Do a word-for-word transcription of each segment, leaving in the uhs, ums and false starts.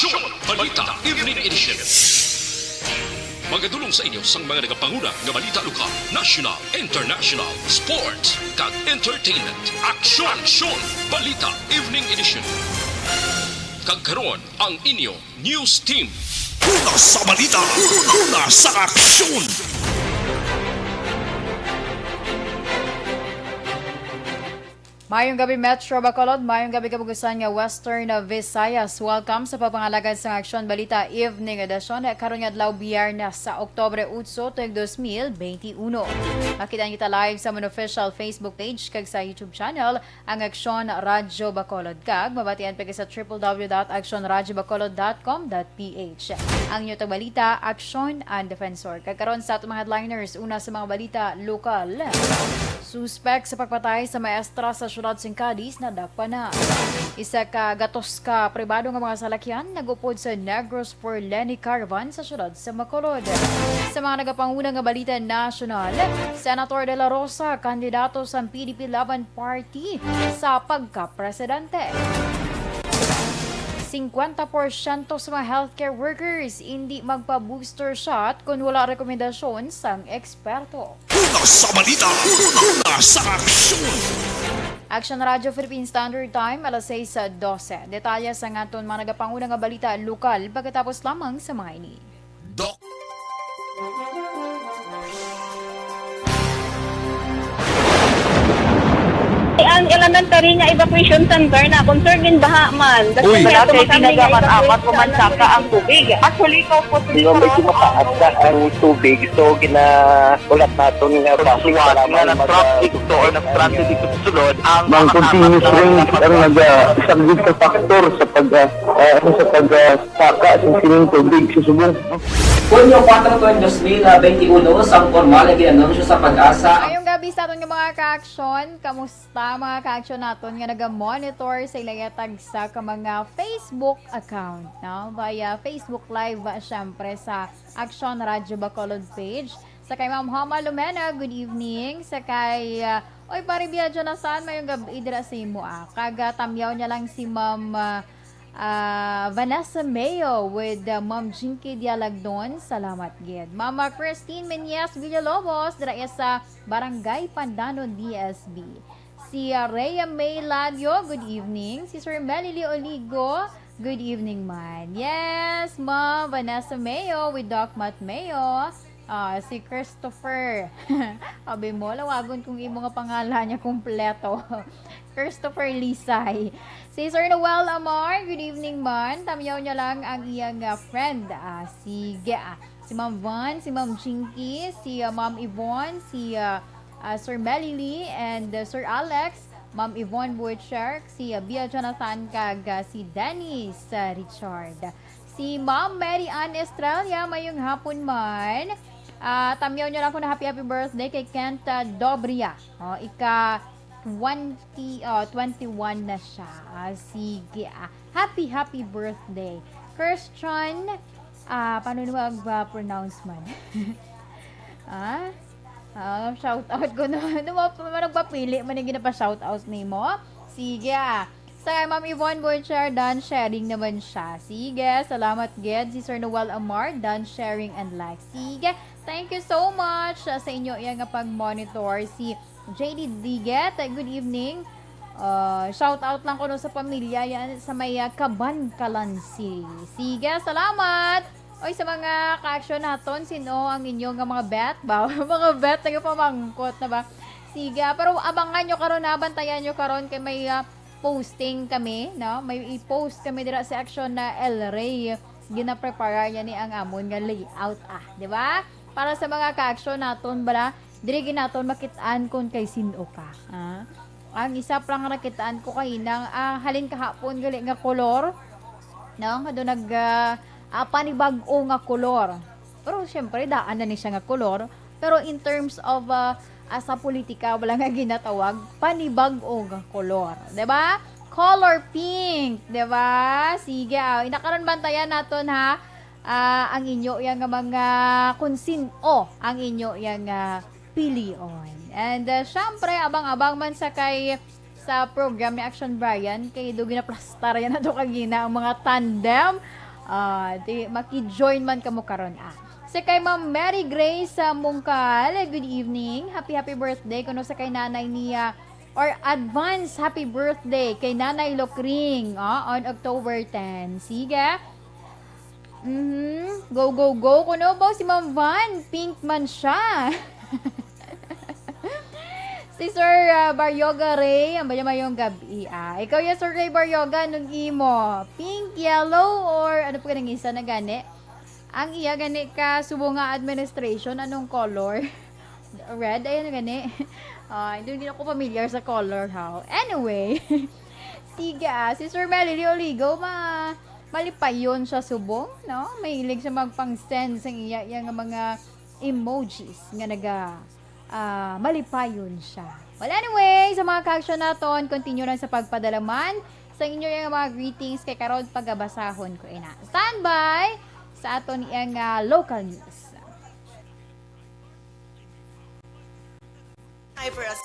Aksyon! Balita Evening Edition. Magadulong sa inyo sang mga nagapanguna nga balita lokal, national, international, sports, kag entertainment. Aksyon! Aksyon! Balita Evening Edition. Kag karon ang inyo news team. Una sa balita, una sa aksyon. Mayong gabi, Metro Bacolod. Mayong gabi, kabugusan nga Western Visayas. Welcome sa pagpangalagad sang Aksyon Balita Evening Edition karon nga adlaw, Biyernes, sa Oktubre otso, tuig dos mil benti uno. Makit-an kita live sa amon official Facebook page kag sa YouTube channel, ang Aksyon Radyo Bacolod, kag mabatian pa sa triple W dot aksyon radyo bacolod dot com dot P H. Ang inyo tagabalita, Aksyon and Defensor. Kag karon sa atong mga headliners, una sa mga balita lokal. Suspek sa pagpatay sa maestra sa siyudad sing Cadiz nadakpan na. Isa ka gatos ka pribado nga mga salakyan nag-upod sa Negros for Leni Caravan sa siyudad sa Bacolod. Sa mga nagapanguna nga balita nasyonal, Senator De La Rosa, kandidato sa P D P Laban Party sa pagkapresidente. Singkwenta porsyento sa mga healthcare workers hindi magpa-booster shot kon wala rekomendasyon sang eksperto. Una sa balita, una sa aksyon. Action Radio Philippine Standard Time, alas sais dose. Detalye sa aton mga nagapanguna nga balita lokal pagkatapos lamang sa mga ini. Doc. Ang elementary nga evacuation center na concern gin baha man. Uy. Wala kay tinaga man amat o mansaka ang tubig. Actually, ikaw po, di ba, medyo mataas na ang tubig, so ginahulat naton nga basi nga nag-traffic to or nag-transit dito sa sulod ang mga continuous rain ang nag-, ah, isang good factor sa pag, ah, ah, ano, sa pag, ah, saka sa sining tubig sa subong. Hunyo kuwatro, tuig dos mil benti uno, sang pormal nga gin-anunsyo sa PAGASA ang Ngayong gabi sa aton nga mga ka-aksyon, kamusta, mga ka-aksyon naton nga naga-monitor sa ila tagsa ka mga Facebook account, no? Via Facebook Live, ah, syempre, sa Aksyon Radyo Bacolod page. Sa kay Ma'am Homa Lumena, good evening. Sa kay, ah, oy, Pare Bia Jonathan, mayong gabi dira sa imo, ah. Kag, ah, tamyaw niya lang si Ma'am, ah, ah, Vanessa Mayo with, ah, Ma'am Jinky Dialagdon. Salamat gid. Mama Christine Menyes Villalobos, dira iya sa Barangay Pandanon, D S B. Si, ah, Rhea May Ladio, good evening. Si Sir Melly Lee Oligo, good evening man. Yes, Ma'am Vanessa Mayo with Doc Matt Mayo. Ah, si Christopher. Abi mo, lawagon kong imo nga pangalan niya kompleto. Christopher Lisay. Si Sir Noel Amar, good evening man. Tamyaw niya lang ang iyang, ah, friend. Ah, sige, ah. Si Ma'am Van, si Ma'am Jinky, si, ah, Ma'am Yvonne, si, ah, ah, Sir Melly Lee, and, ah, Sir Alex, Ma'am Yvonne Butcher, si, ah, Bia Jonathan, kag, ah, si Dennis, ah, Richard. Si Ma'am Mary Ann Estrella, mayong hapon man. Ah, tamyaw niya lang ko na happy, happy birthday kay Kent, ah, Dobria. Oh, ika twenty, oh, twenty-one na siya. Ah, sige, ah. Happy, happy birthday. Christian, ah, paano nimo ang, ah, pronounce man? Ah? Ah, shout out ko no. Ano mo, nagpapili man yung ginapa-shout out nimo? Sige, ah. Sa kay Ma'am Yvonne Butcher, done sharing naman siya. Sige, salamat gid. Si Sir Noel Amar, done sharing and like. Sige, thank you so much, ah, sa inyo iya nga pag-monitor. Si J D Diget, good evening. Ah, shout out lang ko no sa pamilya yan sa may, ah, Kaban, Kalansi. Sige, salamat. Oy, sa mga ka-action naton, sino ang inyo nga mga bet ba? Mga bet nga pamangkot na ba? Sige, ah, pero abangan nyo karon, ha, bantayan nyo karon kay may, ah, posting kami, no? May i-post kami dira sa Action na El Rey. Ginaprepara niya ni ang amon nga layout, ah, di ba? Para sa mga ka-action naton bala, diri ginaton makit-an kung kay sin-o ka, ah. Ang isa pa nga nakitaan ko kanina, ah, halin kahapon gali nga kolor, no? Nga doon nag, ah, ah, panibag-o nga kolor. Pero siyempre, daan na ni siya nga kolor. Pero in terms of, ah, ah, sa politika, wala nga ginatawag panibag-o nga kolor. Di ba? Color pink, di ba? Sige, ah, inakaron bantayan naton, ha? Ah, ang inyo yang nga mga, kung sin-o ang inyo yang, ah, pilion. And, ah, syempre, abang-abang man sa kay, sa program ni Action Brian, kay do ginaplastar yan ato kagina ang mga tandem. Ah, di, maki-join man kamo karon, ah. Sa kay Ma'am Mary Grace sa Mungkal, good evening. Happy, happy birthday kuno sa kay nanay niya, or advance happy birthday kay Nanay Lokring, ah, on October ten. Sige. Mhm. Go, go, go. Kuno ba si Ma'am Van? Pink man siya. Si Sir, ah, Baryoga Ray, ang baya mayong gabi, ah. Ikaw ya, Sir Ray Baryoga, anong imo? Pink, yellow, or ano pa nang isa na gani? Ang iya gani ka subong nga administration, anong color? Red, ayun gani. Ah, hindi, hindi ako familiar sa color, how. Anyway, sige, ah, si Sir Melly Oligo, ma-, malipayon siya subong, no? Mahilig siya magpang-send sa iya, iya nga mga emojis nga naga, ah, malipayon siya. Well, anyway, sa mga ka-action naton, continue lang sa pagpadala man sa inyo yung mga greetings kay karon pagabasahon ko ina. Standby sa aton iyang, ah, local news. Hi for us.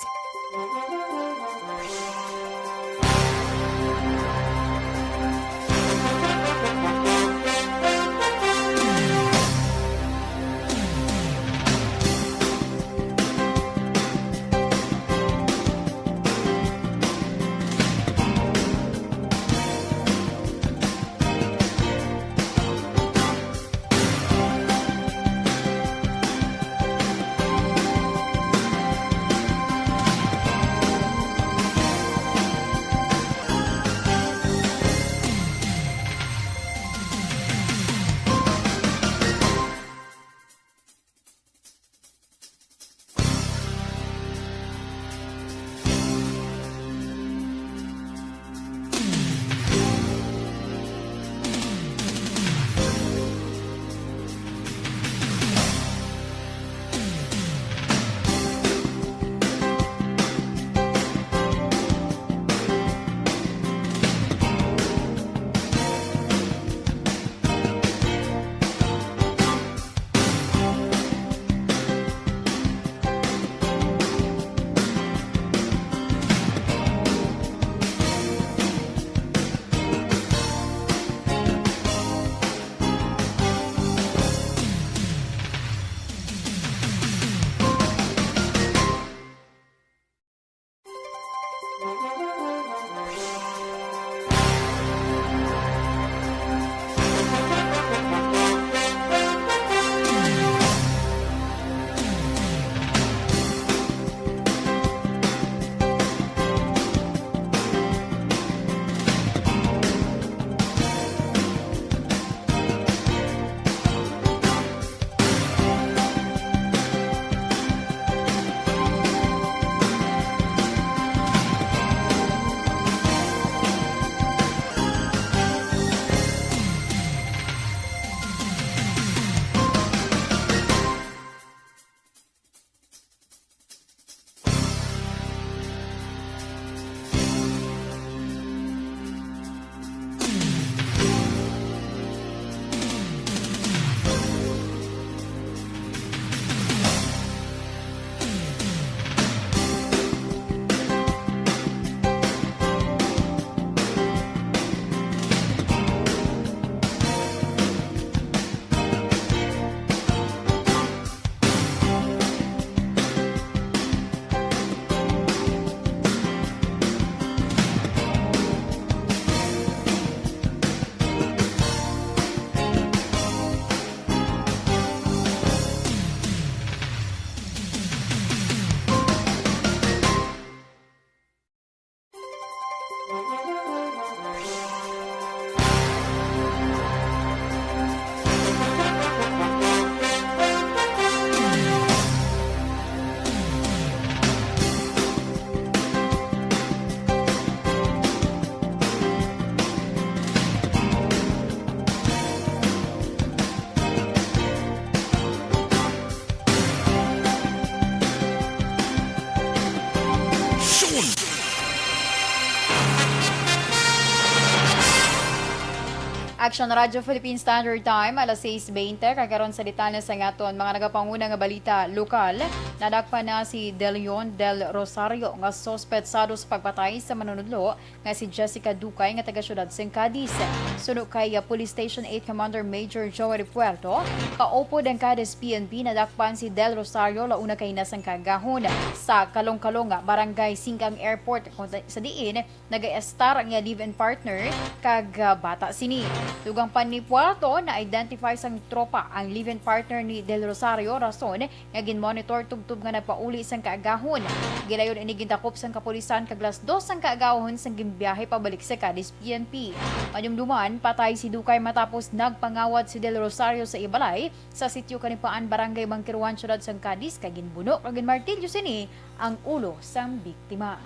Action Radio Philippine Standard Time, alas sais bente, kag karon sa detalye sa aton mga nagapanguna nga balita lokal. Nadakpan na si De Leon Del Rosario nga suspetsado sa pagpatay sa manunudlo nga si Jessica Ducay nga taga-siyudad sang Cadiz. Suno kay, uh, Police Station eight Commander Major Joey Puerto, kaupod ang Cadiz P N P, nadakpan si Del Rosario launa kay na sang kaagahon sa Kalong-Kalong, Barangay Singgang Airport, kung sa diin nagaestar ang iya live-in partner kag, ah, bata sini. Dugang pa ni Puerto, na-identify sang tropa ang live-in partner ni Del Rosario, rason nga ginmonitor tubtob nga nagpauli sang kaagahon. Gilayon ini gindakop sang kapulisan kag las dos sang kaagahon sang ginbiyahe pabalik sa Cadiz P N P. Madumduman, patay si Ducay matapos nagpangawat si Del Rosario sa iya balay sa Sitio Kanipaan, Barangay Bangkiruan, Siyudad sang Cadiz, kag ginbuno kag ginmartilyo sini ang ulo sang biktima.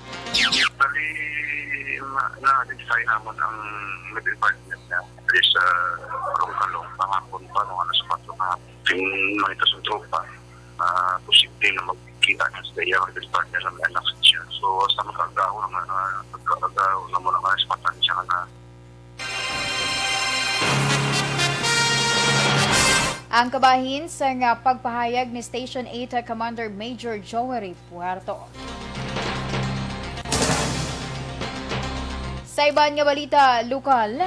Bali, ma-, na-identify namon ang living partner niya diri sa Kalong-Kalong, panghapon pa, mga alas kuwatro nga hapon. Ting mangita sa tropa, ah, posible nga magkita na sa iya, living partner nga may anak siya. So, sa makagaw na nga, ah, pagkagaw na mo na nga, espatan siya nga na Ang kabahin sa nga pagpahayag ni Station eight Commander Major Joery Puerto. Sa iban nga balita lokal,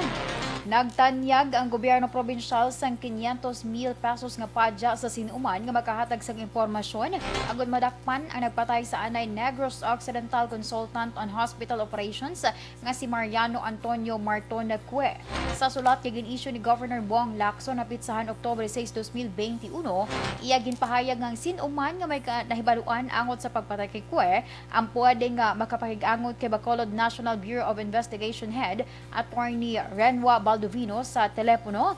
nagtanyag ang gobyerno probinsyal sang quinientos mil pesos nga padya sa sin-uman nga makahatag sang impormasyon agud madakpan ang nagpatay sa anay Negros Occidental Consultant on Hospital Operations nga si Mariano Antonio Marton Cue. Sa sulat nga gin-issue ni Governor Bong Lacson, napitsahan Oktubre sais, dos mil benti uno, iya ginpahayag nga ang sin-uman nga may ka-, nahibaluan angot sa pagpatay kay Cue, ang pwede nga makapakig-angot kay Bacolod National Bureau of Investigation Head Attorney Renwa Baldovino sa telepono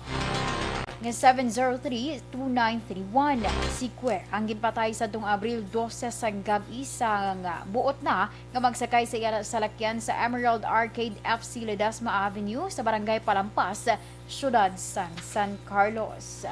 nga seven zero three two nine three one. Si Cue ang ginpatay sadtong Abril dose sang gab-i sang buot na nga magsakay sa iya salakyan sa Emerald Arcade F C Ledesma Avenue sa Barangay Palampas, Siyudad sang San Carlos.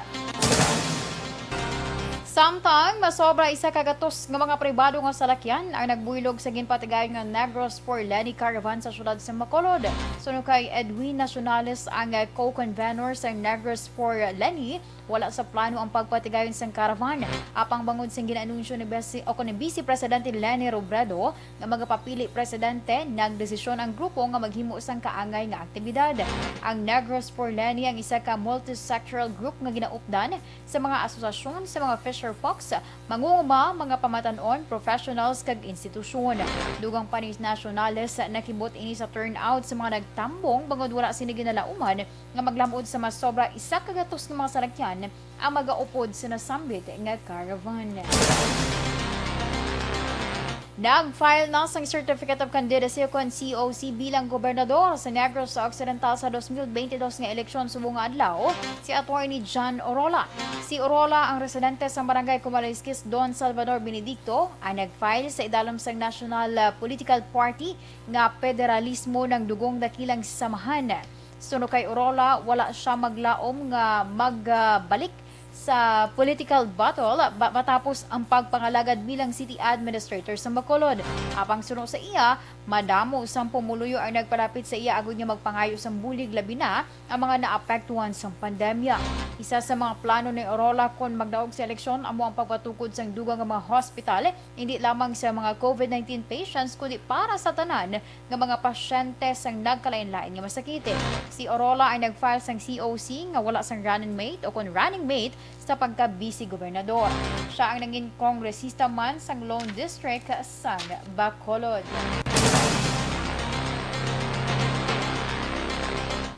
Samtang masobra isa ka gatos nga mga pribado nga salakyan ang nagbuylog sa ginpatigayon nga Negros for Leni Caravan sa siyudad sa Bacolod. Suno kay Edwin Nacionales, ang co-convenor sa Negros for Leni, wala sa plano ang pagpatigayon sang caravan. Apang bangod sang gin-anunsyo ni Besi-, o ni Vice Presidente Leni Robredo nga magapapili presidente, nagdesisyon ang grupo nga maghimo sang kaangay nga aktibidad. Ang Negros for Leni ang isa ka multisectoral group nga ginaupdan sa mga asosasyon sa mga fisher folks, mangunguma, mga pamatan-on, professionals, kag institusyon. Dugang pa ni Nacionales, nakibot ini sa turnout sa mga nagtambong bangod wala sini ginalauman nga maglamod sa mas sobra isa ka gatos nga mga salakyan ang magaupod sa nasambit nga caravan. Nag-file na sang Certificate of Candidacy o kon C O C bilang gobernador sa Negros Occidental sa dos mil benti dos nga eleksyon subong nga adlaw si Attorney John Orola. Si Orola ang residente sa Barangay Kumaliskis, Don Salvador Benedicto, ang nag-file sa idalom sang National, ah, Political Party nga Federalismo ng Dugong Dakilang Samahan. Suno kay Orola, wala sia maglaom nga magbalik sa political battle ba-, matapos ang pagpangalagad bilang city administrator sa Bacolod. Apang suno sa iya, madamo sang pumuluyo ang nagpalapit sa iya agud nga magpangayo sang bulig, labi na ang mga naapektuhan sang pandemya. Isa sa mga plano ni Orola kon magdaog sa eleksyon amo ang pagpatukod sang dugang nga mga hospital, hindi lamang sa mga COVID nineteen patients, kundi para sa tanan nga mga pasyente sang nagkalain-lain nga masakit. Si Orola ang nag-file sang C O C nga wala sang running mate o kon running mate sa pagka-vice gobernador. Siya ang nangin kongresista man sang Lone District sang Bacolod.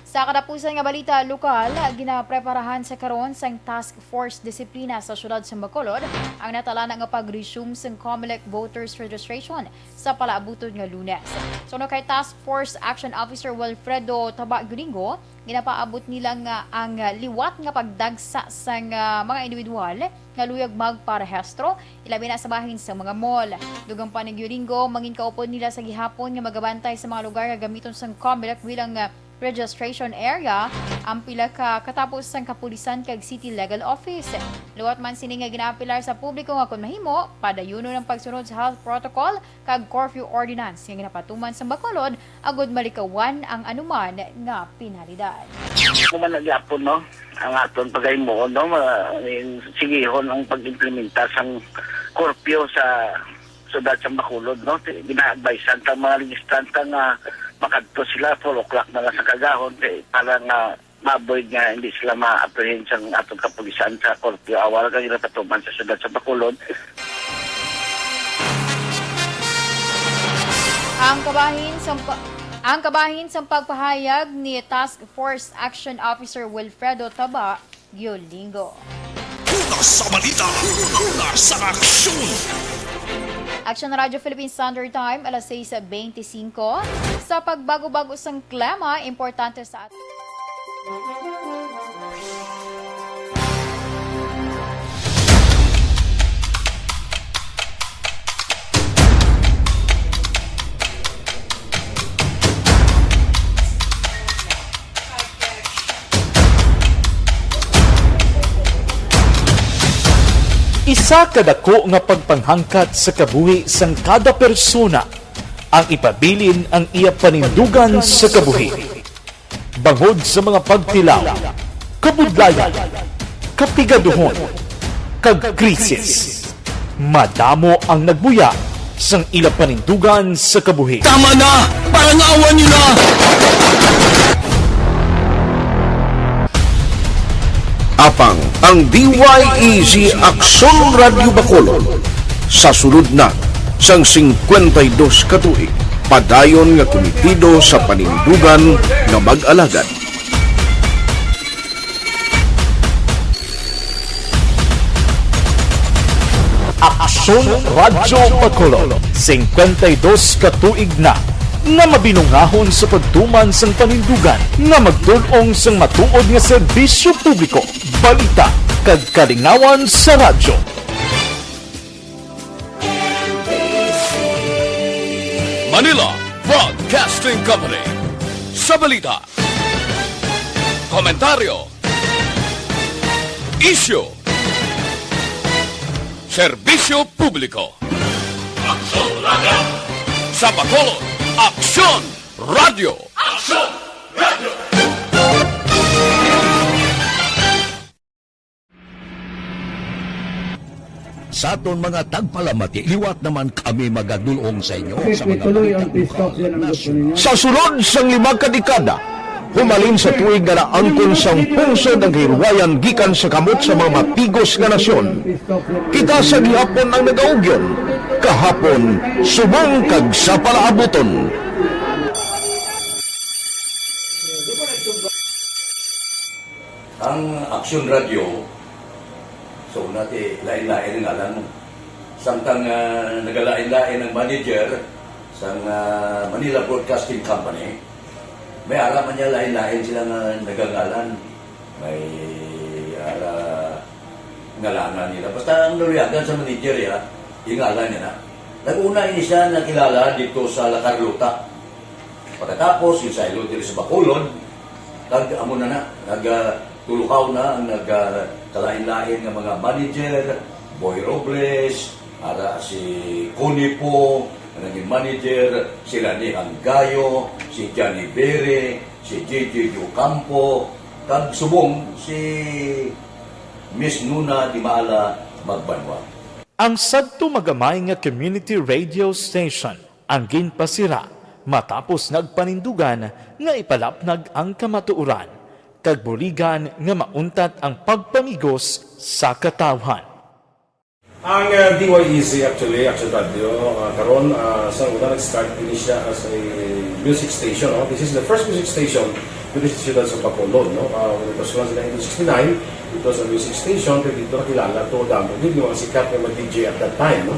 Sa katapusan nga balita lokal, ginapreparahan sa karon sang Task Force Disiplina sa siyudad sa Bacolod ang natalana nga pag-resume sang Comelec voters registration sa palaabuton nga Lunes. Suno kay Task Force Action Officer Wilfredo Taba Gulingo, ginapaabot nila nga ang liwat nga pagdagsa sang, ah, mga individual nga luyag magparehistro, ilabi na sa bahin sa mga mall. Dugang pa ni Gulingo, mangin kaupod nila sa gihapon nga magabantay sa mga lugar nga gamiton sang Comelec bilang, ah, registration area ang pila ka katapos sang kapulisan kag City Legal Office. Liwat man sini nga ginaapelar sa publiko nga kon mahimo, padayunon ang pagsunod sa health protocol kag curfew ordinance nga ginapatuman sa Bacolod agud malikawan ang anuman nga penalidad. Human na gyapon, no, ang aton pagahimo, no, ma-, sigihon ang pag-implementa sang curfew sa siyudad sa Bacolod, no? Ti-, gina-advisean ta mga registrante nga makadto sila four o'clock na lang sa kagahon kay para nga ma-avoid nga hindi sila ma-apprehend sang atong kapulisan sa curfew hour nga ginapatuman sa siyudad sa Bacolod. Ang kabahin sa pa-, ang kabahin sa pagpahayag ni Task Force Action Officer Wilfredo Taba Giolingo. Una sa balita, una sa aksyon. Action Radio Philippine Standard Time, alas sais beintisinko. Sa pagbago-bago sang klima, importante sa atin. Isa ka dako nga pagpanghangkat sa kabuhi sang kada persona ang ipabilin ang iya panindugan sa kabuhi. Bangod sa mga pagtilaw, kabudlayan, kapigaduhon, kag krisis, madamo ang nagbuya sang ila panindugan sa kabuhi. Tama na! Parangawan niyo na! Apang ang D Y E Z Aksyon Radyo Bacolod sa sulod na sang singkwenta y dos ka tuig, padayon nga kumitido sa panindugan nga mag-alagad. Aksyon Radyo Bacolod, singkwenta y dos ka tuig na nga mabinungahon sa pagtuman sang panindugan nga magtul-ong sang matuod nga serbisyo publiko, balita, kag kalingawan sa radyo. Manila Broadcasting Company. Sa balita, komentaryo, isyu, serbisyo publiko. Aksyon Radyo. Sa Bacolod, Aksyon Radyo. Aksyon Radyo. Sa aton mga tagpalamati, liwat naman kami magadul-ong sa inyo sa mga balita lokal, nasyonal. Sa sulod sang lima ka dekada, humalin sa tuig nga naangkon sang pungsod ang kahilwayan gikan sa kamot sa mga mapigos nga nasyon. Kita sa gihapon ang nagaugyon, kahapon subong kag sa palaabuton. Ang Aksyon Radyo, so, una ti, lain-lain ang ngalan mo. Samtang, ah, nagalain-lain ang manager sang, ah, Manila Broadcasting Company, may ara man niya lain-lain sila nga nagangalan. May ara ngalanan nila. Basta ang naluyagan sa manager, ya, yung ngalan niya na. Nag-una ini siya nakilala dito sa La Carlota. Pagkatapos, yung saylo diri sa Bacolod, kag amo na na, nag, ah, tulukaw na ang nag, ah, kalain-lain nga mga manager, Boy Robles, ara si Connie Po, ang naging manager, si Rani Hanggayo, si Johnny Bere, si J J Ocampo, kag subong si Miss Nuna Dimala Magbanwa. Ang sadto magamay nga community radio station ang ginpasira matapos nagpanindugan nga ipalapnag ang kamatuoran kag buligan nga mauntat ang pagpamigos sa katawhan. Ang, ah, D Y E Z actually, Action Radio, ah, karon, ah, sa una nag-start ini siya as a music station, no? This is the first music station dito sa siyudad sa Bacolod, no? Ah, when it was launched in nineteen sixty-nine, it was a music station, kaya dito nakilala to, damo gid yung mga sikat nga mga D J at that time, no?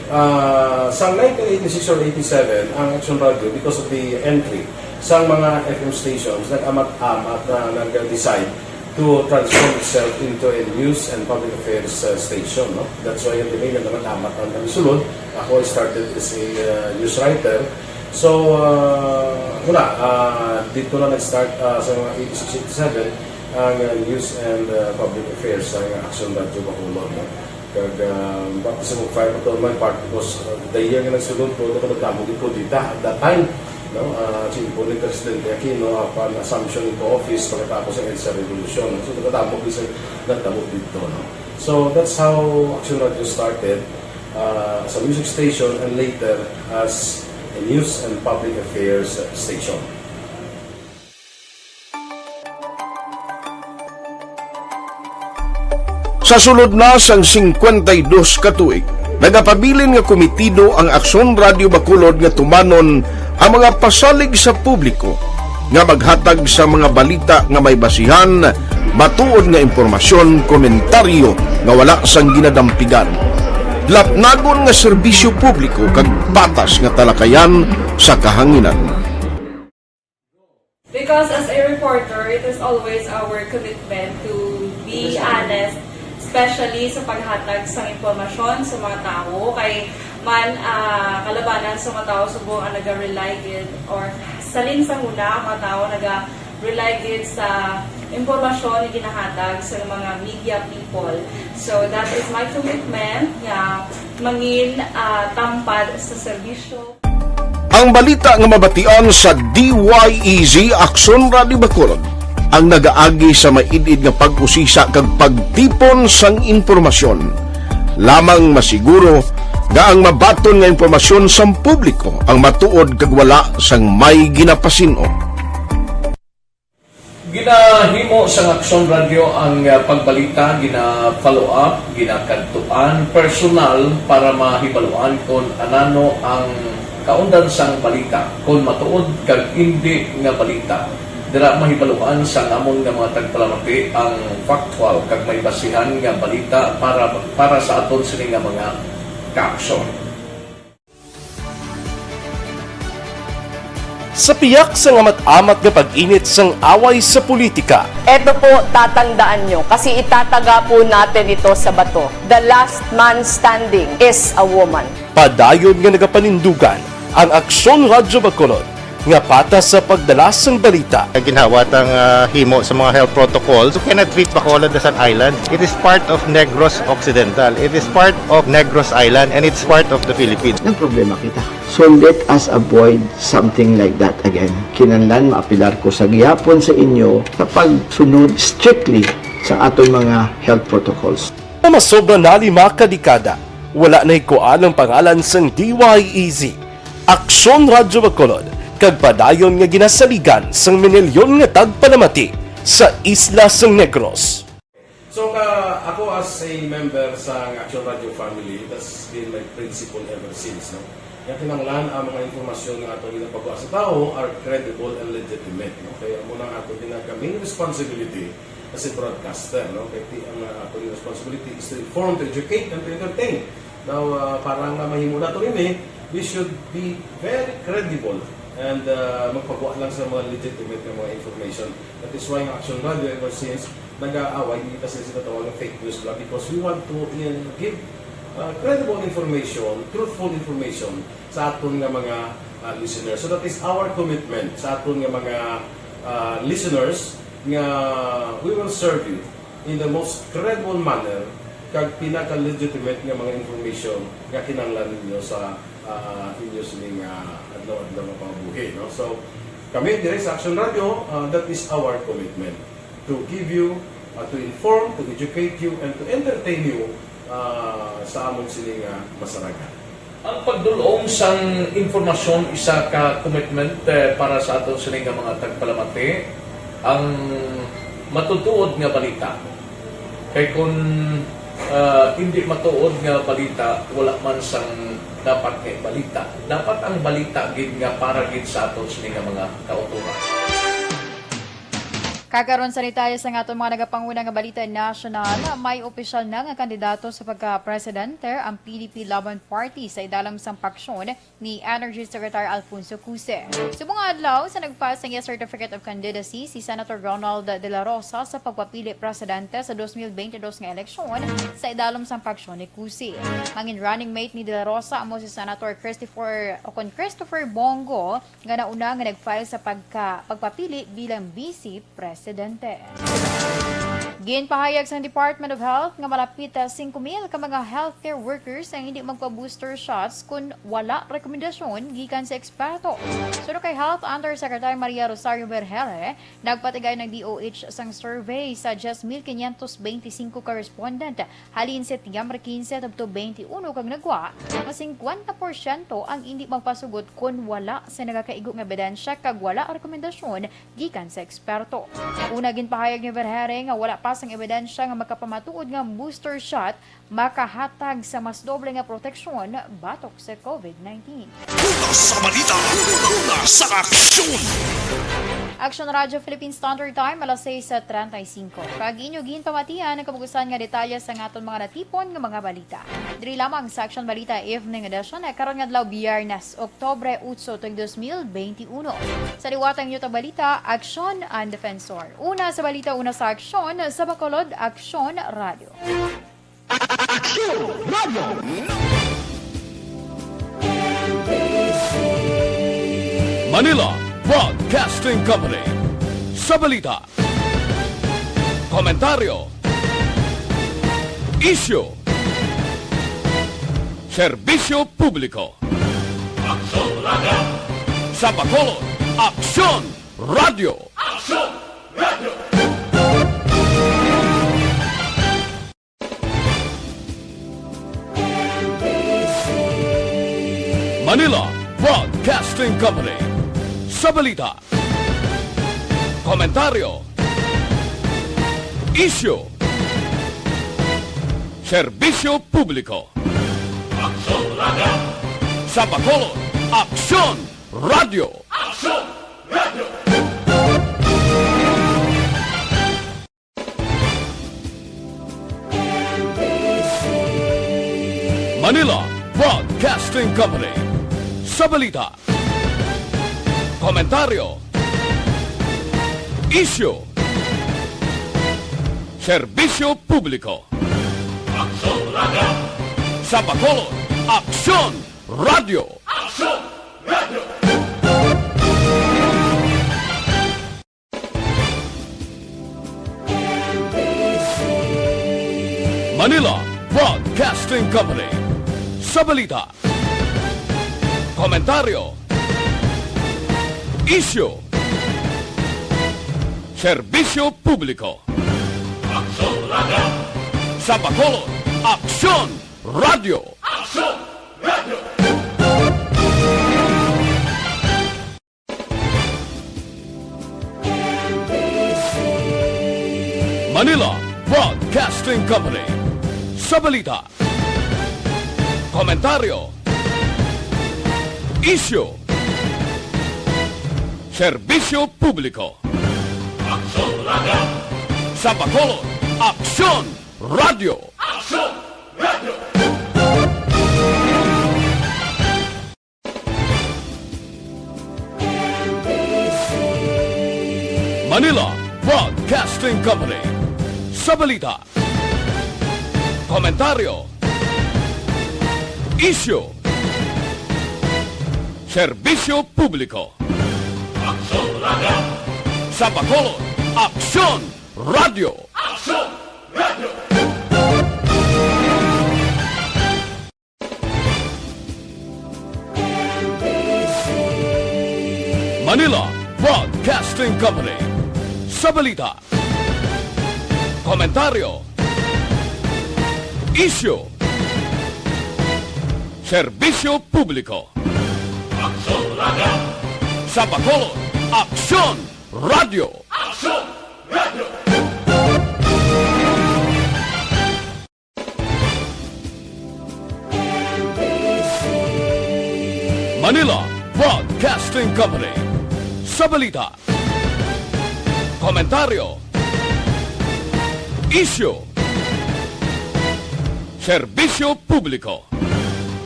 Ah, sa nineteen eighty-six or eighty-seven, ang Action Radio, because of the entry sa mga F M stations, nag-amat-amat na nag-decide to transform itself into a news and public affairs, uh, station, no? That's why yung name naman, Amat ang Sulod. Ako, I started as a, uh, news writer. So, uh, wala, uh, dito na nag-start, uh, sa mga eighty-six, eighty-seven, ang, uh, news and, uh, public affairs sa Action Radio Bacolod, no? Kag, ah, baptism of fire pa to my part because, ah, the year nga nagsulod ko, ako nagdamo gid ko dita at that time, no? Ah, si Impo ni Presidente Aquino, apan assumption into office pagkatapos sa EDSA Revolution. So, nagdamo gid sa nagdamo dito, no? So, that's how Action Radio started. uh, as a music station and later as a news and public affairs station. Sa sulod na sang singkwenta y dos ka tuig, nagapabilin nga komitido ang Aksyon Radio Bacolod nga tumanon ang mga pasalig sa publiko nga maghatag sa mga balita nga may basihan, matuod nga impormasyon, komentaryo nga wala sang ginadampigan, lapnagon nga serbisyo publiko kag patas nga talakayan sa kahanginan. Because as a reporter, it is always our commitment to be honest, especially sa paghatag sa impormasyon sa mga tawo. Kay man, ah, kalabanan sa mga tawo subong ang naga-rely gid or salin sa huna ang mga tawo naga-rely gid sa impormasyon nga ginahatag sa mga media people. So that is my commitment nga mangin ah, tampad sa serbisyo. Ang balita nga mabatian sa D Y E Z Aksyon Radio Bacolod ang nagaagi sa maid-id nga pag-usisa kag pagtipon sang impormasyon. Lamang masiguro nga ang mabaton nga impormasyon sang publiko ang matuod kag wala sang may ginapasin-o. Ginahimo sang Aksyon Radio ang ah, pagbalita, gina-follow up, ginakadtuan personal para mahibaluan kon anano ang kaundan sang balita, kon matuod kag indi nga balita. Dira mahibaluan sang amon nga mga tagpalamati ang factual kag may basihan nga balita para para sa aton sini nga mga kaaksyon. Sa piyak sang amat-amat nga pag-init sang away sa politika, Eto po, tatandaan nyo, kasi itataga po natin ito sa bato. The last man standing is a woman. Padayon nga nagapanindugan ang Aksyon Radyo Bacolod nga patas sa pagdala sang balita. Ginhawa tang ah, himo sa mga health protocols. You cannot treat Bacolod as an island. It is part of Negros Occidental. It is part of Negros Island and it's part of the Philippines. Nagproblema kita. So let us avoid something like that again. Kinahanglan maapilar ko sa gihapon sa inyo sa pagsunod strictly sa aton mga health protocols. Nga masobra na lima ka dekada, wala nahikuan ang pangalan sang D Y E Z, Aksyon Radyo Bacolod, kag padayon nga ginasaligan sang minilyon nga tagpalamati sa isla sang Negros. So ka ako as a member sa Action Radio family, that's been my principle ever since, no? Nga kinahanglan ang mga impormasyon nga ato ginapagawa sa tawo are credible and legitimate, no? Kaya amo nang ato ginag main responsibility as a broadcaster, no? Kay ti ang uh, ato responsibility is to inform, to educate, and to entertain. Now, uh, para nga mahimo nato ini, we should be very credible and uh, magpagawa lang sa mga legitimate nga mga information. That is why ang Action Radio ever since nag-aaway, hindi kasi sila tawag ng fake news lang because we want to uh, give uh, credible information, truthful information sa aton nga mga uh, listeners. So that is our commitment sa aton nga mga uh, listeners nga we will serve you in the most credible manner kag pinaka-legitimate nga mga information nga kinahanglan ninyo sa uh, inyo sining uh, adlaw-adlaw nga pangabuhi, no? So kami dire sa Action Radio, uh, that is our commitment to give you, uh, to inform, to educate you, and to entertain you uh, sa amon sini nga masaragan. Ang pagdul-ong sang impormasyon isa ka commitment eh, para sa aton sini nga mga tagpalamati, ang matutuod nga balita. Kay kun uh, hindi matuod nga balita, wala man sang dapat nga balita. Dapat ang balita gid nga para gid sa aton sini nga mga kauturan. Kakaron sa detalye sang aton mga nagapanguna nga balita nasyonal, may opisyal na nga kandidato sa pagka-presidente ang P D P Laban Party sa idalom sang paksyon ni Energy Secretary Alfonso Cuse. Subong nga adlaw sa nag-file sang iya Certificate of Candidacy si Senator Ronald De La Rosa sa pagpapili presidente sa dos mil bente dos nga eleksyon sa idalom sang paksyon ni Cuse. Mangin running mate ni De La Rosa amo si Senator Christopher o kon Christopher Bong Go nga nauna nga nag-file sa pagka, pagpapili bilang Vice Presidente. Ginpahayag sang Department of Health nga malapit, ah, singko mil ka mga healthcare workers ang hindi magpa-booster shots kun wala rekomendasyon gikan sa eksperto. Suno kay Health Undersecretary Maria Rosario Vergeire, nagpatigay ang D O H sang survey sa diyes mil quinientos beintisinko ka respondent halin Setyembre quince tubto twenty-one kag nagwa nga singkwenta porsyento ang hindi magpasugot kon wala sa nagakaigo nga ebidensya kag wala rekomendasyon gikan sa eksperto. Una, ginpahayag ni Vergeire nga wala pa sang ebidensya nga makapamatuod nga ang booster shot makahatag sa mas doble nga proteksyon batok sa COVID nineteen. Una sa balita, una sa aksyon. Action Radio Philippine Standard Time, alas sais treinta y cinco. Kag inyo ginpamatian ang kabug-usan nga detalye sa aton mga natipon nga mga balita. Diri lamang sa Action Balita Evening Edition, eh, karon nga adlaw, Biyernes, Oktubre otso, tuig dos mil beintiuno. Sa liwat ang inyo balita, Aksyon ang Defensor. Una sa balita, una sa aksyon, sa Bacolod, Aksyon Radio. Aksyon Radio. Manila Broadcasting Company. Sa balita, komentaryo, isyu, serbisyo publiko. Aksyon Radio. Sa Bacolod, Aksyon Radio. Aksyon Radio. Manila Broadcasting Company. Sa balita, komentaryo, isyu, serbisyo publiko. Aksyon Radio. Sa Bacolod, Aksyon Radio. Aksyon Radio. Manila Broadcasting Company. Sa balita, komentaryo, isyu, serbisyo publiko. Aksyon Radio. Sa Bacolod, Aksyon Radio. Aksyon Radio. Manila Broadcasting Company. Sa balita, komentaryo, isyu, serbisyo publiko. Aksyon Radio. Sa Bacolod, Aksyon Radio. Aksyon Radio. Manila Broadcasting Company. Sa balita, komentaryo, isyu, serbisyo publiko. Aksyon Radio. Sa Bacolod, Aksyon Radio. Aksyon Radio. Manila Broadcasting Company. Sa balita, komentaryo, isyu, serbisyo publiko. Aksyon Radio. Sa Bacolod, Aksyon Radio. Aksyon Radio. Manila Broadcasting Company. Sa balita, komentaryo, isyu, serbisyo publiko. Aksyon Radio. Sa Bacolod, Aksyon Radio. Aksyon Radio. Manila Broadcasting Company. Sa balita, komentaryo, isyu, serbisyo publiko.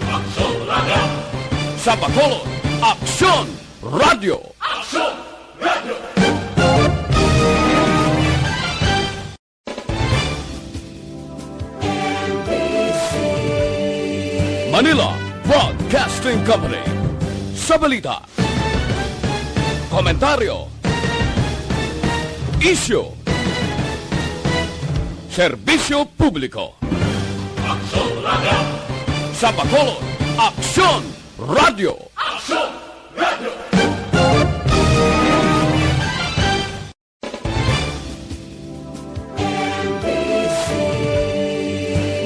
Aksyon Radio. Sa Bacolod, Aksyon Radio. Aksyon Radio. Manila Broadcasting Company. Sa balita, komentaryo, isyu, Serbisyo Publiko. Aksyon Radio. Sa Bacolod, Aksyon Radio. Aksyon Radio.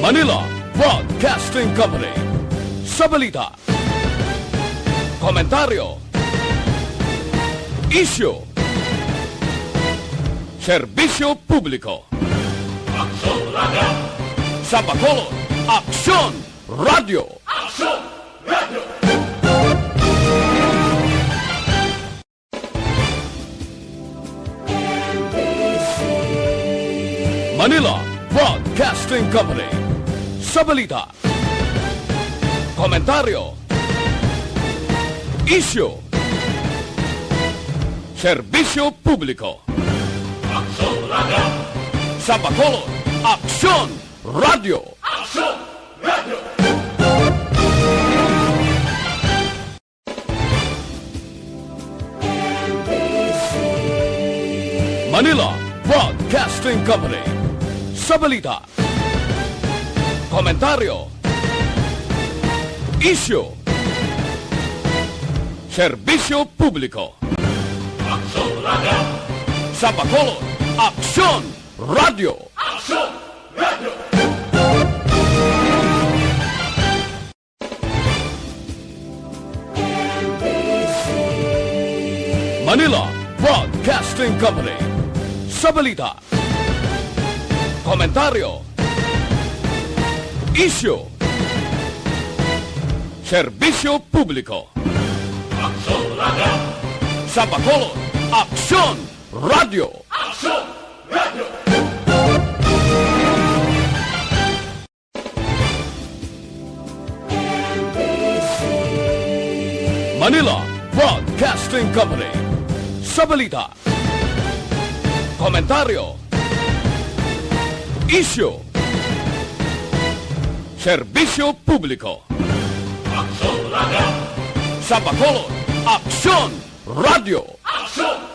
Manila Broadcasting Company. Sa balita, komentaryo, isyu, serbisyo publiko. Aksyon Radio. Sa Bacolod, Aksyon Radio. Aksyon Radio. Manila Broadcasting Company. Sa balita, komentaryo, isyu, serbisyo publiko. Aksyon Radio. Sa Bacolod, Aksyon Radio. Aksyon Radio. Manila Broadcasting Company. Sa balita, komentaryo, isyu, serbisyo publiko. Aksyon Radio. Sa Bacolod, Aksyon Radio. Aksyon Radio. Manila Broadcasting Company. Sa balita, komentaryo, isyu, serbisyo publiko. Aksyon Radio. Sa Bacolod, Aksyon Radio. Aksyon Radio. Manila Broadcasting Company. Sa balita, komentaryo, isyu, serbisyo publiko. Aksyon Radio. Sa Bacolod, Aksyon Radio. Aksyon